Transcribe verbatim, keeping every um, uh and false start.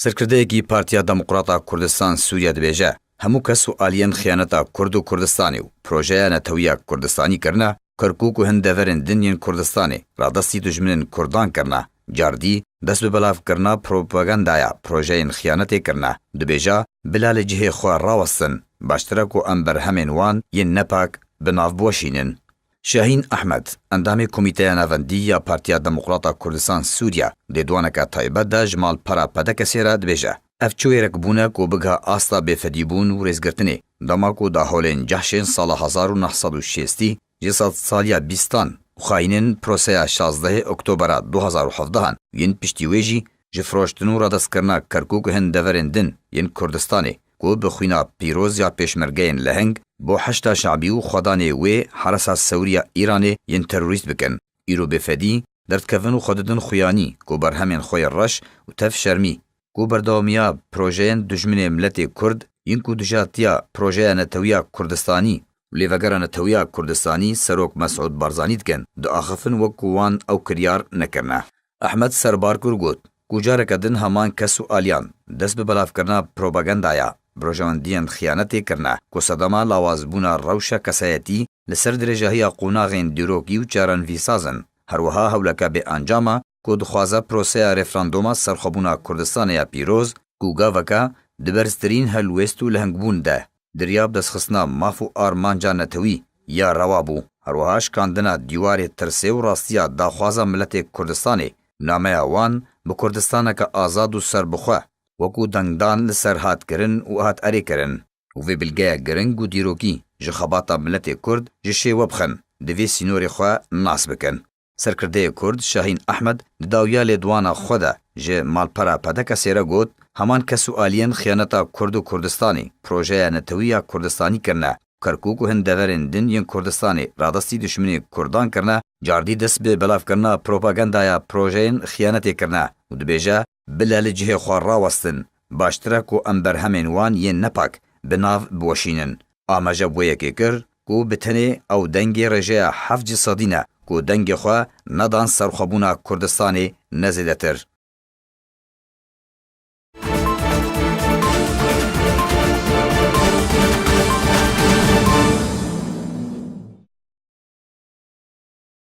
Serkirdeyekî Partiya Demokrata Kurdistan Sûriye dibêje, hemû kes û aliyên xiyaneta Kurd û Kurdistanê û projeya netewî ya Kurdistanî kirine, Kirkûk û hin deverên din yên Kurdistanê radestî dijminên Kurdan kirine, cardî dest bi belavkirina propagandaya projeyên xiyanetê kirine. Dibêje, bila li cihê xwe rawestin, baştir e ku em berhemên wan yên nepak bi nav biweşînin. Şahîn Ehmed, endamê Komîteya Navendî ya Partiya Demokrata Kurdistan Sûriye, di lêdwaneke taybet de ji malpera P D K'ê re dibêje, ev çi wêrek bûne ku bigiha asta bêfedîbûn û rêzgirtinê, dema ku daholên cehşên sala hezar û neh sed û şêstî ji sedsaliya bîstan û xayînên proseya şazdehê Oktobera du hezar û hevdehan yên piştî wê jî ji firoştin û radestkirina Kerkûk û hin deverên din yên Kurdistanê ku bi xwîna pîroz ya pêşmergeyên leheng bo heşda şabî û xwedanê wê heresa sewriya Îranê yên terorîst bikin, îro bêfedî derdikevin û xwe didin xuyanî ku berhemên xwe yê reş û tev şermî ku berdewamiya projeyên dijminê miletê Kurd yên ku dijatiya projeya netewiya Kurdistanî û lêvegera netewiya Kurdistanî Serok Mesûd Barzanî dikin, diaxifin wek ku wan ew kiryar nekirine. Ehmed serbar kir û got ku careke din heman kes û aliyan dest bi belavkirina propagandaya bi rojewendiyên xiyanetê kirine ku sedema lawazbûna rewşa kesayetî li ser dirêjahiya qonaxên dîrokî û çarenivîsaz in. Her wiha hewleke bêencam e ku dixwaze proseya referanduma serxwebûna Kurdistanê ya pîroz ku gaveke di berztirîn helwêst û lehengbûn de di riya bi destxistina maf û armanca netewî ya rewa bû, her wiha şikandina dîwarê tirsê û rastiya daxwaza miletê Kurdistanê, nameya wan bi Kurdistaneke azad û serbixwe wekû dengdan li ser hat kirin û hat erêkirin û vê bilgeya giring û dîrokî ji xebata miletê Kurd ji şêwe bixin, divê sînorê xwe nas bikin. Serkirdeyê Kurd Şahîn Ehmed di dawiya lêdwana xwe de ji malpera P D K'ê re got, heman kes û aliyên xiyaneta Kurd û Kurdistanê projeya netewî ya Kurdistanî kirine, Kerkûk û hin deverên din yên Kurdistanê radestî dijminê Kurdan kirine, cardî dest bi belavkirina propagandaya projeyên xiyanetê kirine û dibêje, bila li cihê xwe rawestin, baştir e ku em berhemên wan yên nepak bi nav biweşînin. Amaje bi wê yekê kir ku bi tenê ew dengê rêjeya heft ji sedî ne ku dengê xwe nedan serxwebûna Kurdistanê ne zêdetir.